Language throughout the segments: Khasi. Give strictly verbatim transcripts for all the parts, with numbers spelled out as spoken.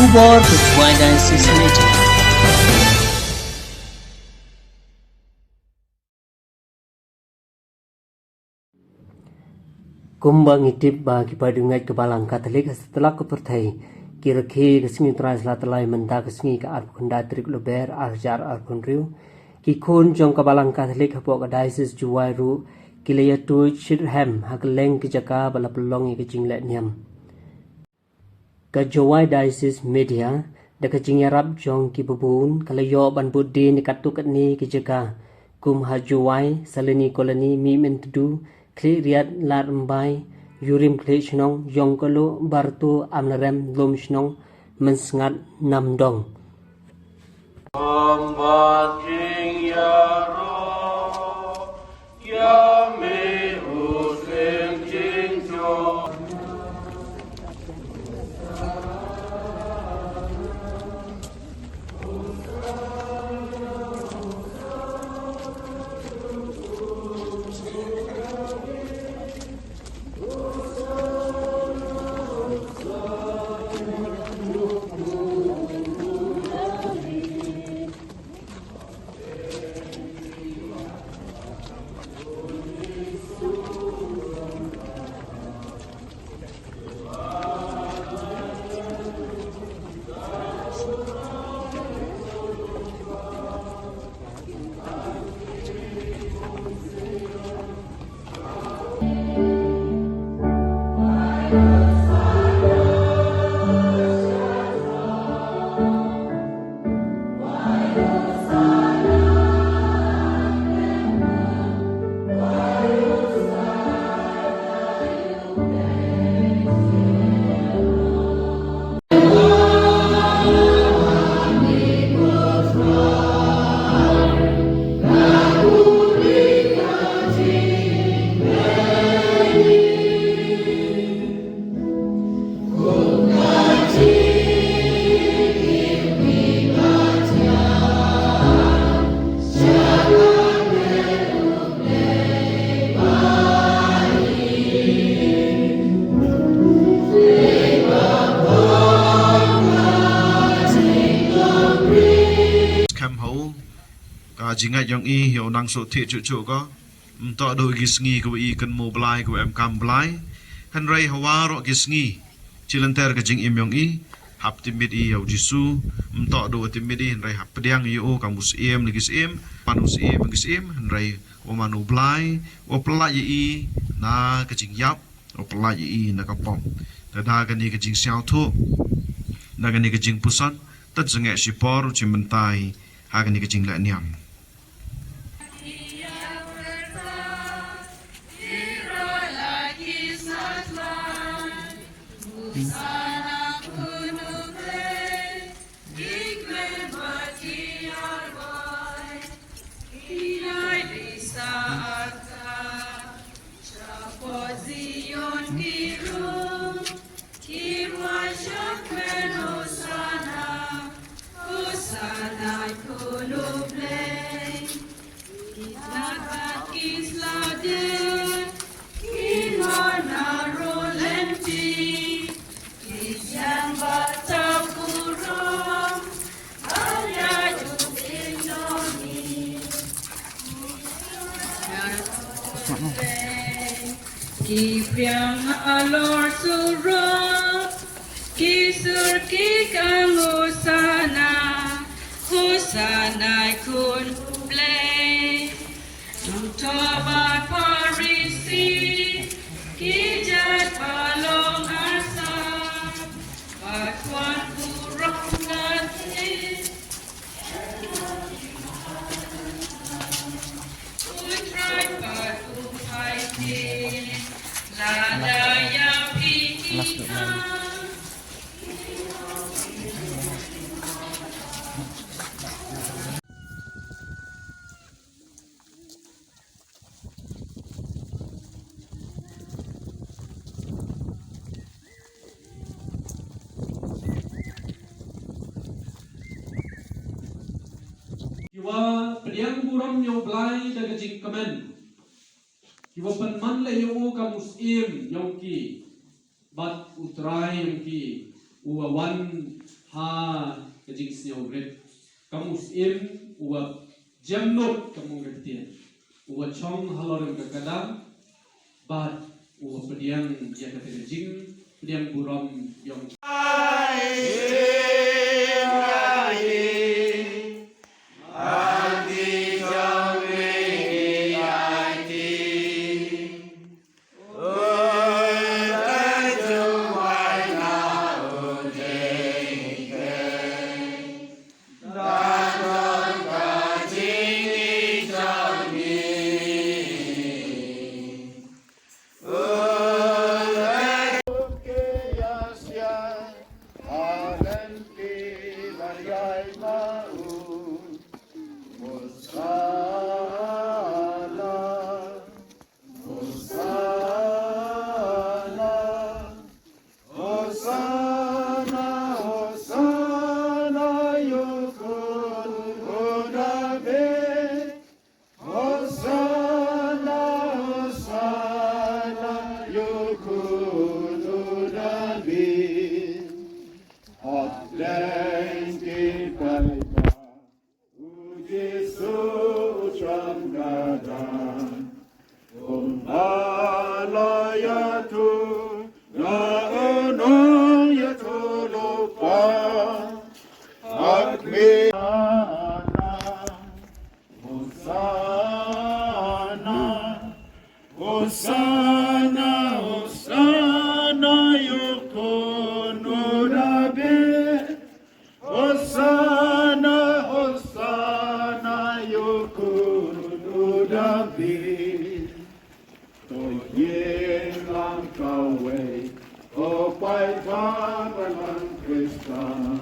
Khubor ka Jowai Diocese Media. Kumba ngi tip ba ki paidbah ka Balang Katholik ha satlak ka pyrthei ki rakhe ka sngi Trai Sla Tyllai mynta ka sngi ka arphew khyndai tarik Lber ar hajar arphew hynriew. Ki khun jong ka Balang Katholik hapoh ka Diocese Jowai ruh ki la ïathuh shitrhem ha kylleng ki jaka ba la pynlong ïa ka jingleh niam. Ka Jowai Diocese Media da ka jingïarap jong ki babun ka la ïoh ban bud dien ïa katto katne ki jaka kum ha Jowai, Salini Colony, Mihmyntdu, Khliehriat, Ladrymbai, Yurim Khliehshnong, Ïongkaluh, Barto, Amlarem, Lumshnong, Mynsngat, Namdong. Kham hau ka jingngeit jong i ïa u nang shu thiah chuh chuh ko. Ym toh da ki sngi kiba i kynmaw Blai kiba em kam Blai. Hynrei ha waroh ki sngi, shi lynter ka jingim jong i, hap tipmit i ïa u Jisu. Ym toh da tipmit i, hynrei hap pdiang ïa u kam u Syiem na ki syiem, man u Syiem na ki syiem, hynrei u man u Blai, u pyllait ïa i na ka jingïap, u pyllait ïa i na ka pop. Te da kane ka jingsngewthuh, da kane ka jingpuson, te sngewsih por u shim bynta ha kane ka jingleh niam. Ki worship men, Hosanna, Hosanna, Khun u Blei. Ki jaka ki slade, ki nor na ro lynti, ki jam bata burom, bata ju Ki priang halor surok, ki sur ki kang Hosanna, Hosanna i Khun u Blei. Nongthoh bad Pharisi, ki jait ba long asap, bad wan burom lade. Kiwa pdiang burom ïa u Blai da ka jingkmen. Kiwa pynman leh ïa u kam u Syiem jong ki bad u Trai jong ki, uwa wan Ha ka jingsngewrit, ka Mynsiem uba jem lut ka mong ka ktien, uba shong halor ka kada, bad uba pdiang ïa kata ka jingpdiang burom ïong Hosanna, Hosanna, ïa u Khun u Dabid. Hosanna, Hosanna, ïa u Khun u Dabid. To ïeng lang kawei, ko paidbah balang Khristan.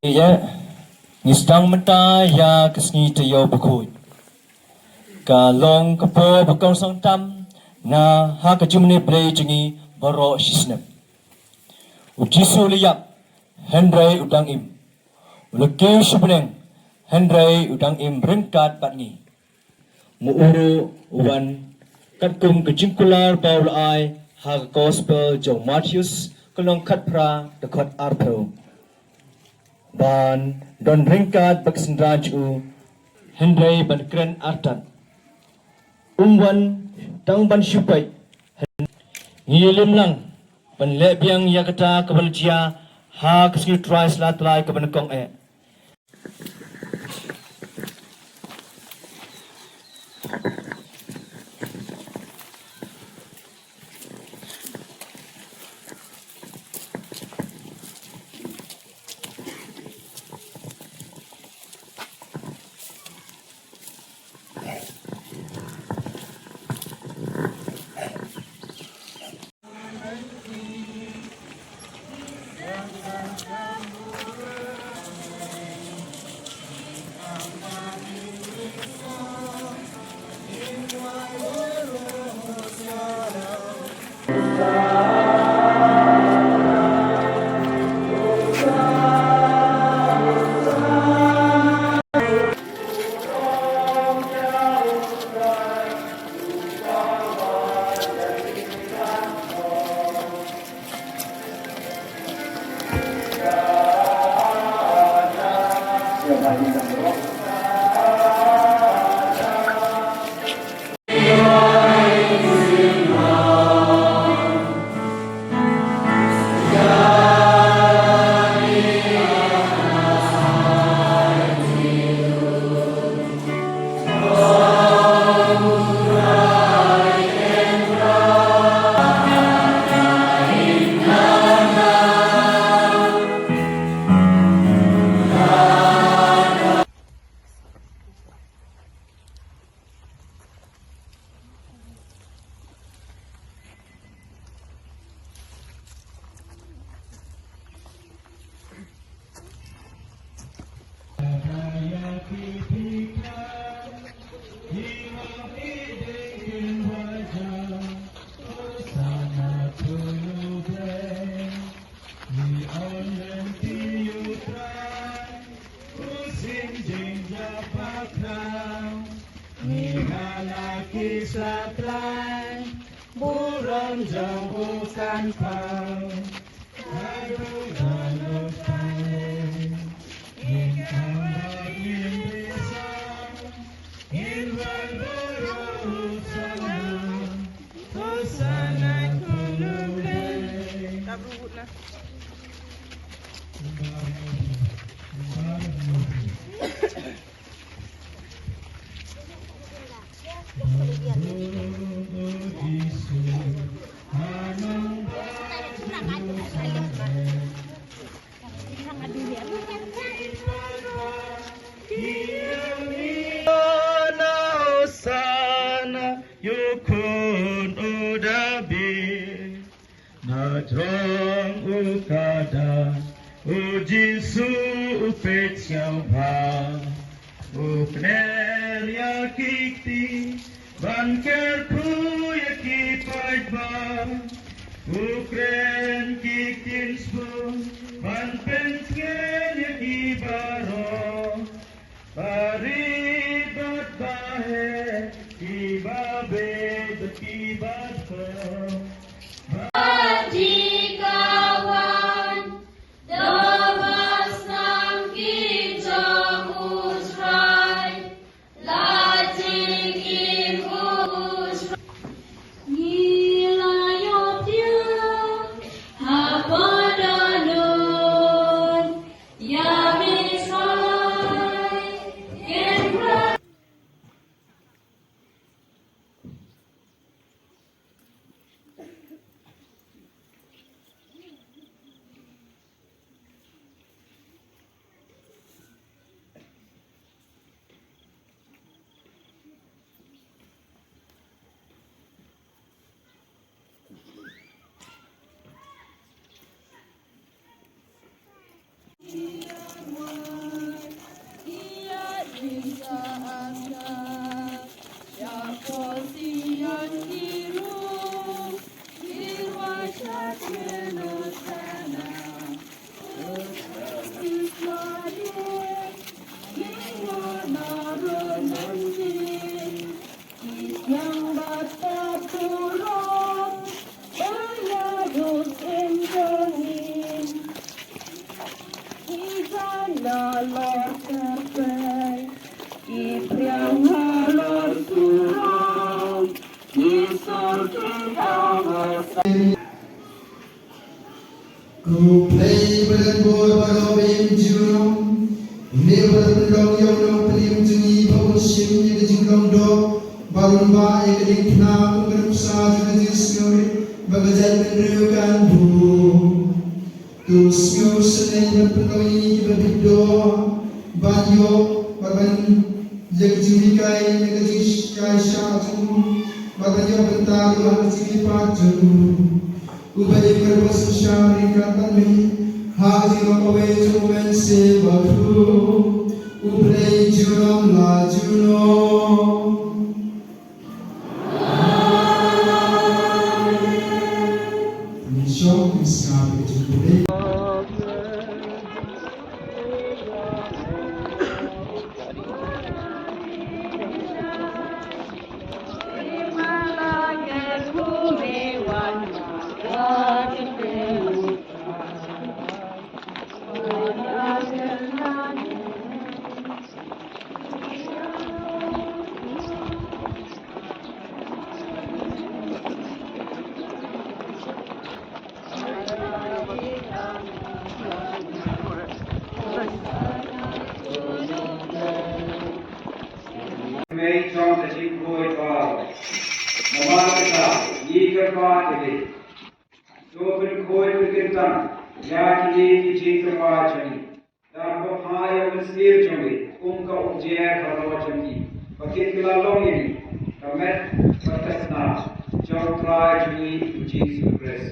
Ïa, ngi sdang mynta ïa ka sngi taïew bakhuid. Ka long ka por ba kongsan tam na ha ka jingmane Blei jong ngi baroh shisnem. U Jisu u la ïap, hynrei u dang im. U la kiew sha bneng, hynrei u dang im ryngkat bad ngi. Ma u ruh u wan katkum ka jingkular ba u la ai ha ka Gospel jong u Mathaios, ka lynnong khatphra, dkhot arphew. Ban don ryngkat bad ka synran jong u, hynrei ban kren artat. Um wan tang ban shu peit. Ngi ïalam lang ban leh biang ïa kata kaba la jia ha ka sngi U Trai Sla Tlai kaba nyngkong eh. Burom jong u kan pau. Hosana, ïa u khun u Dabid. Na jrong u kada, u Jisu u peit sngewbha. U kner ïa ki kti, ban kyrkhu ïa ki paidbah. U kren ki ktien sbun, ban pynsngew ïa ki baroh. Barit bad baheh, ki babeit bad ki bakhuid. Ba dei ka wan, da ba snam ki jong U Trai, la jingim U Trai. Ngi la ïoh pdiang ha Padanun, ïa Messiah, Kynrad. U Blei ba don bor baroh ba im junom, me ba la pynlong ïa u nongpynim jong ngi ba un shim ïa ka jinglong doh, ba un bah ïa ka diengphna kum ka nuksa jong ka jingsngewrit ba ka jaitbynriew kan buh. To sngewsynei ban pynlong ïa ngi kiba bit doh ban ïoh bad ban ïa ka jinghikai ïa ka jinghikai shah jong u bad ban ïoh bynta ruh ha ka jingmihpat jong u. Uba ïeit bad uba synshar ryngkat bad me ha ka jinglong kawei jong U Mynsiem Bakhuid, U Blei junom la junom. Amen. Ngin shong, ngin sngap ïa ka jingpule. Mei jong ka jingkhuid baroh. Namar kata, ngi kyrpad ïa phi, to pynkhuid pynkyntang ïa kine ki jingkyrpad jong ngi. Da kaba phai ïa u Mynsiem jong ngi kum ka umjer halor jong ngi, ba kin kylla long ïa ngi ka met bad ka snam jong U Trai jong ngi U Jisu Khrist.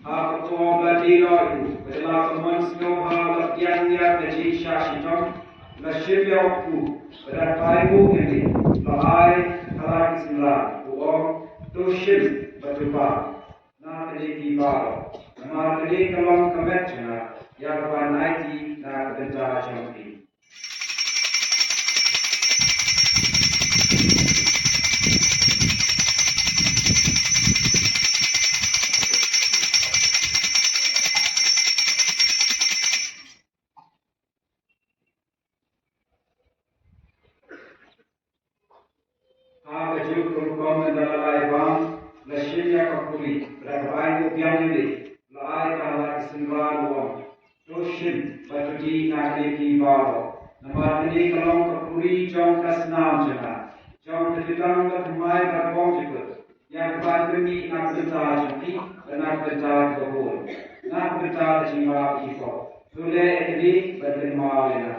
Ha ka por ba la die noh ïa u, bad la ka mon sngewbha la pdiang ïa ka jingshah shitom, la shim ïa u kpu, bad da pai buh ïa ngi, la ai ha la ki synran, u ong, to shim bad to bah na kane phi baroh. Namar kane ka long ka met jong nga, ïa kaba ngi aiti na ka bynta jong phi. Ha kajuh ka rukom ynda la lai bam, la shim ïa ka puri, bad da kaba ai buh biang ïa ngi, la ai ka ha la ki synran, u ong, to shim bad to dih na kane phi baroh. Namar kane ka long ka puri jong ka snam jong nga, jong ka jutang bathymmai bad bymjukut, ïa kaba pynmih na ka bynta jong phi bad na ka bynta kiba bun, na ka bynta ka jingbha ba phi pop. To leh ïa kane ban kynmaw ïa nga.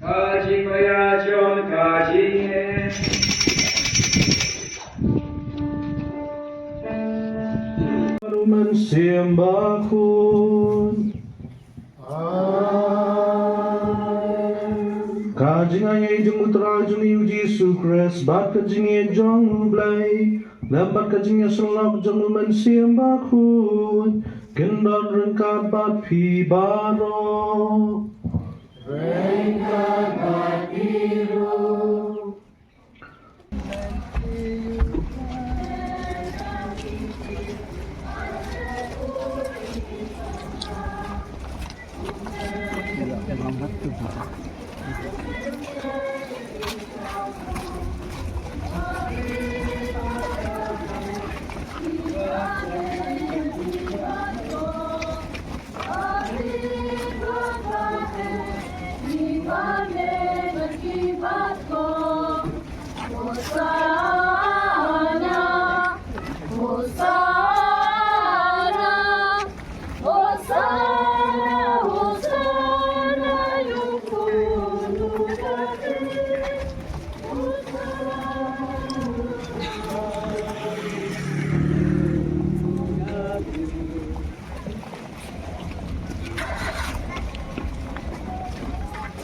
Ka jingmaïa jong ka jingeh. U Mynsiem Bakhuid. Amen. Ka jingaiei jong U Trai jong ngi U Jisu Khrist, bad ka jingïeit jong U Blei, lem bad ka jingïasyllok jong U Mynsiem Bakhuid, kin don ryngkat bad phi baroh. Ryngkat bad phi ruh.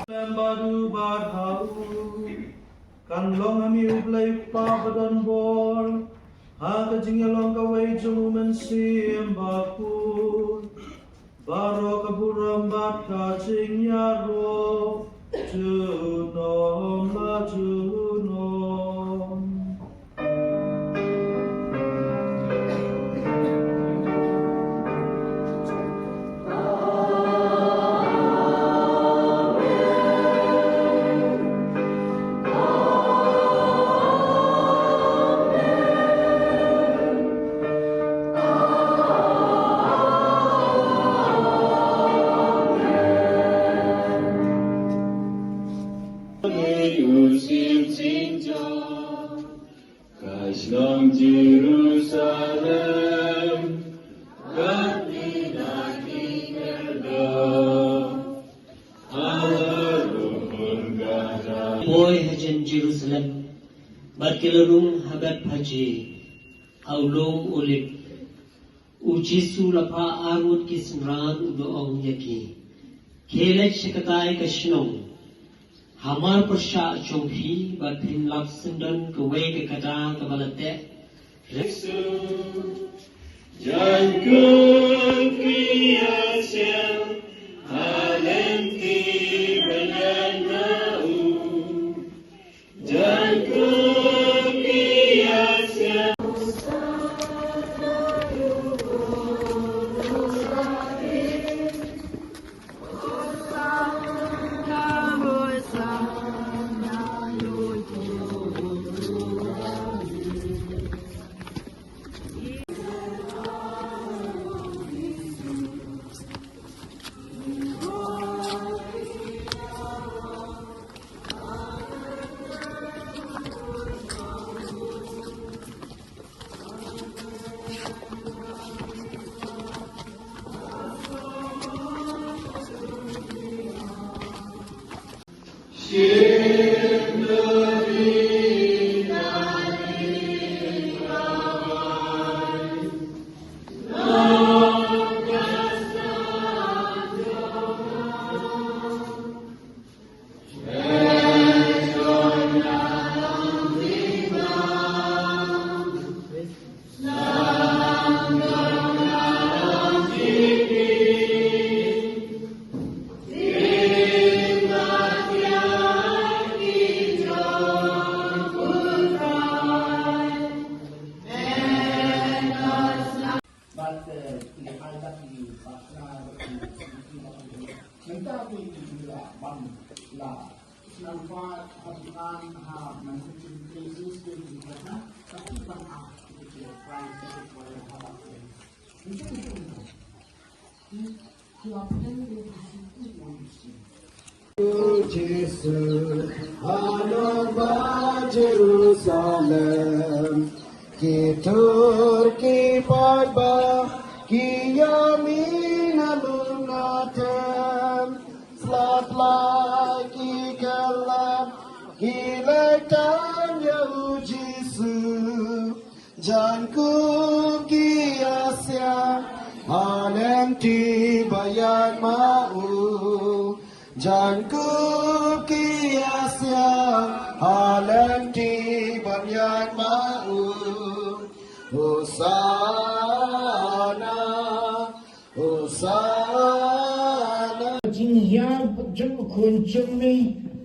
Lem bad u bad ha u. Kan long ha me U Blei U Kpa ba don bor, ha ka jingïalong kawei jong U Mynsiem Bakhuid, baroh ka burom bad ka jingïaroh, junom la junom. Ka shnong Jerusalem, ka tnat ki kyrdoh, ha la rung ka da. Poi hajan Jerusalem, bad ki la rung ha Bethphage, ha u lum Olib. U Jisu la phah arngut ki synran u da ong ïa ki, khie leit sha katei ka shnong. Hamar pyrshah jong phi bad phin lap syndon kawei ka kada kaba la teh. Jisu, jan kup ki ïasyam, ha lynti ban ïaid ma u. Jan kup ki ïasyam. Jisu, hanor ba Jerusalem, ki tur ki paidbah, ki ïa mih na lum na tem, slat lai ki kyllon, ki leit tang ïa u Jisu. Jan kup ki ïasyam, ha lynti ban ïaid ma u. Jan kup ki ïasyam, ha lynti ban ïaid ma u. Hosanna. Hosanna. Jinghiar jong u Khun jong me,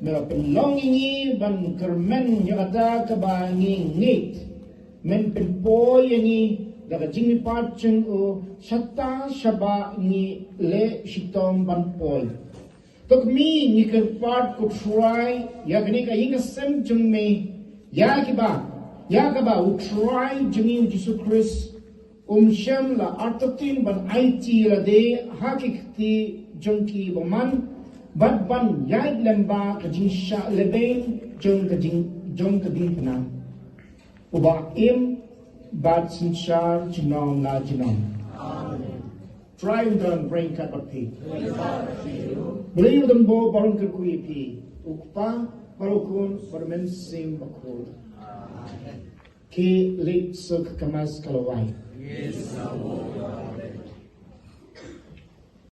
me la pynlong ïa ngi ban kyrmen ïa kata kaba ngi ngeit. Men pynpoi ïa ngi da ka jingmihpat jong u, shata shaba ngi leh shitom ban poi. To kmie, ngi kyrpad ko Trai ïa kane ka ïing ka sem jong me, ïa kiba, ïa kaba u Trai jong ngi u Jisu Khrist um shym la artatien ban aiti lade ha ki kti jong ki bymman, bad ban ïaid lyngba ka jingshah lehbeiñ jong ka jing, jong ka diengphna. Uba im bad synshar junom la junom. Amen. Trai un don ryngkat bad phi. Blei u don bor baroh kyrkhu ïa phi. U Kpa, bad u Khun, bad u Mynsiem Bakhuid. Ki leit suk, ka Mass ka la wai.